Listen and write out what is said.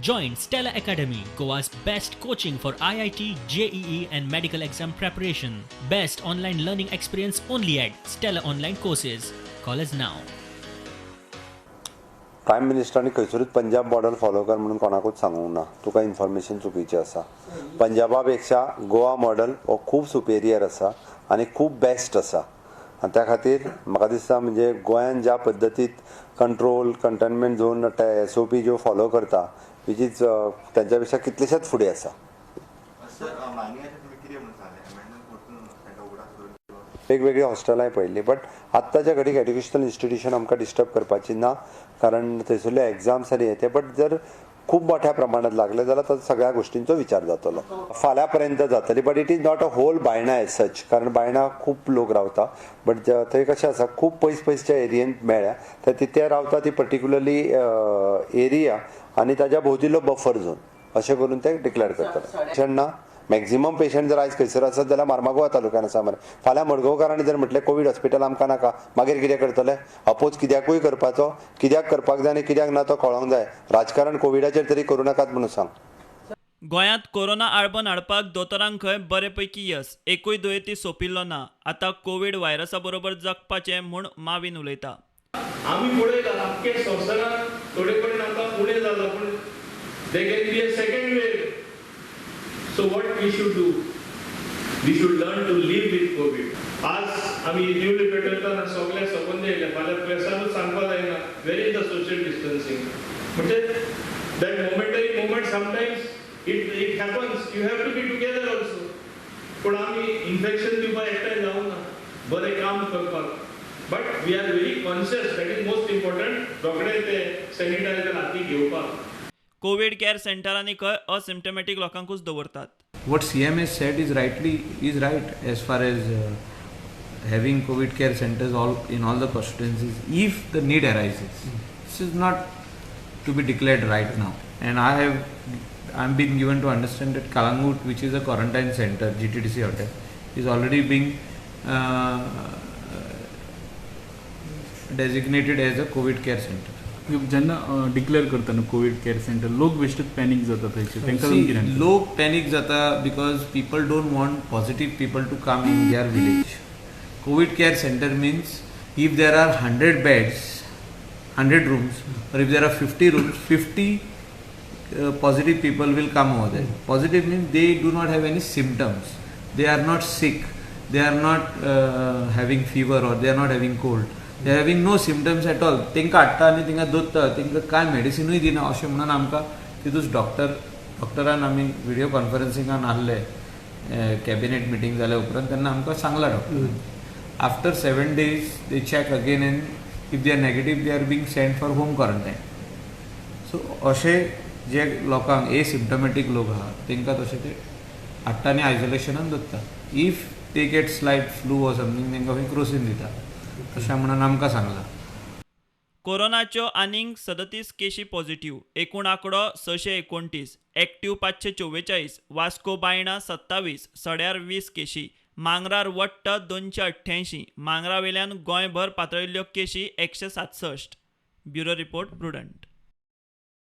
Join Stella Academy, Goa's best coaching for IIT, JEE, and medical exam preparation. Best online learning experience only at Stella Online Courses. Call us now. Prime मिनिस्टरांनी खंयसरूच Punjab model follow कर म्हणून कोणाकूच सांगूंक ना. तुका information चुकीचें आसा. पंजाबा पेक्षा गोवा मॉडल हो खूब सुपेरियर आसा आनी खूब बेस्ट आसा आनी त्या खातीर म्हाका दिसता म्हणजे गोंयान ज्या पद्दतीत कंट्रोल, कंटेनमेंट झोन, एसओपी ज्यो फॉलो करता, which is तांच्या पेक्षा कितलेशेच फुडें आसा. सर, मायनिंगाचेर तुमी कितें म्हणून सांगलें? अमेंडमेंट परतून तांकां उगडास करून दिवप. वेगवेगळीं हॉस्टेलांय पळयल्लीं, बट आत्ताच्या घडीक एड्युकेशनल इन्स्टिट्यूशन आमकां डिस्टर्ब करपाची ना, कारण थंयसरल्यो एग्जाम्स आनी हे ते. बट जर खूब मोठ्या प्रमाणात लागले जाल्यार ताचो सगळ्या गोश्टींचो विचार जातलो. फाल्यां पर्यंत जातली, but it is not a whole Baina as such, कारण बायणा खूब लोक रावता, बट थंय कशें आसा, खूब पयस पयसच्या एरियेंत मेळ्ळ्या तर ते रावता ती पर्टिक्युलरली एरिया आनी ताज्या भोंवतीलो बफर झोन अशें करून ते डिक्लेअर करतले. पेशंट ना. मॅक्झिमम पेशंट जर आयज खंयसर आसत जाल्यार मार्मागोवा तालुक्यान आसा मरे. फाल्यां मडगांवकारांनी जर म्हटलें कोवीड हॉस्पिटल आमकां नाका, मागीर कितें करतले? अपोज कित्याकूय करपाचो, कित्याक करपाक जाय आनी कित्याक ना तो कळोंक जाय. राजकारण कोविडाचेर तरी करूं नाकात म्हणून सांग. गोंयांत कोरोना आळबन हाडपाक दोतोरांक खंय बरे पैकी येस. एकूय दुयेंती सोंपिल्लो ना. आतां कोवीड व्हायरसा बरोबर जगपाचें म्हूण माविन उलयता. आमी पळयला, आख्खे संवसारात थोडे कडेन आतां उणें जालां, पूण there can be a second wave. So what we should do? We should learn to live with COVID. आज आमी दिवली पेटयतना सगळे सबंद येयले. फाल्यां प्रेसानूच सांगपाक जायना, where is the social distancing? म्हणजे that momentary moment, sometimes it happens, you have to be together also. पूण आमी इन्फेक्शन दिवपाक एकठांय जावना, बरें काम करपाक. But we are very conscious, that is most important. रोखडे ते सॅनिटायझर हाती घेवपाक. कोवीड केअर सेंटरांनी खंय असिम्टमॅटीक लोकांकूच दवरतात. What CM has said is right as far as having COVID care centers all in all the constituencies if the need arises. This is not to be declared right now. And I'm being given to understand that Kalangut, which is a quarantine center, GTDC hotel, is already being designated as a COVID care center. जेन्ना declare करता न्हू Covid care centre, लोक बेश्टेच panic जाता थंयचे. तांकां See, कितें? लोक पॅनीक जाता because people don't want positive people to come in their village. COVID care center means if there are 100 beds, 100 rooms, or if there are 50 rooms, 50 positive people will come over there. Positive means they do not have any symptoms. They are not sick. They are not having fever or they are not having cold. They are having no symptoms at all. तांकां हाडटा आनी तांकां दवरता, तांकां कांय मेडिसिनूय दिना अशें म्हणून आमकां तितूच डॉक्टरान आमी विडियो कॉन्फरन्सिंगान आहले कॅबिनेट मिटींग जाल्या उपरांत, तेन्ना आमकां सांगला doctor, after 7 days they check again and if they are negative, they are being sent for home quarantine. So अशें जे लोकांक एसिम्टमॅटीक लोक आहा, तांकां तशें ते हाडटा आनी आयसोलेशनान दवरता. If they get slight flu or something, तांकां खंय क्रोसीन दिता अशें म्हणून आमकां सांगलां. कोरोनाच्यो आनीक 37 केशी पॉझिटिव्ह. एकूण आंकडो 629. एक्टिव्ह 544. वास्को, बायणा 27, सड्यार 20 केशी. मांगरार वट्ट 288. मांगरा वेल्यान गोंयभर पातळिल्ल्यो केशी 167. Bureau report, Prudent.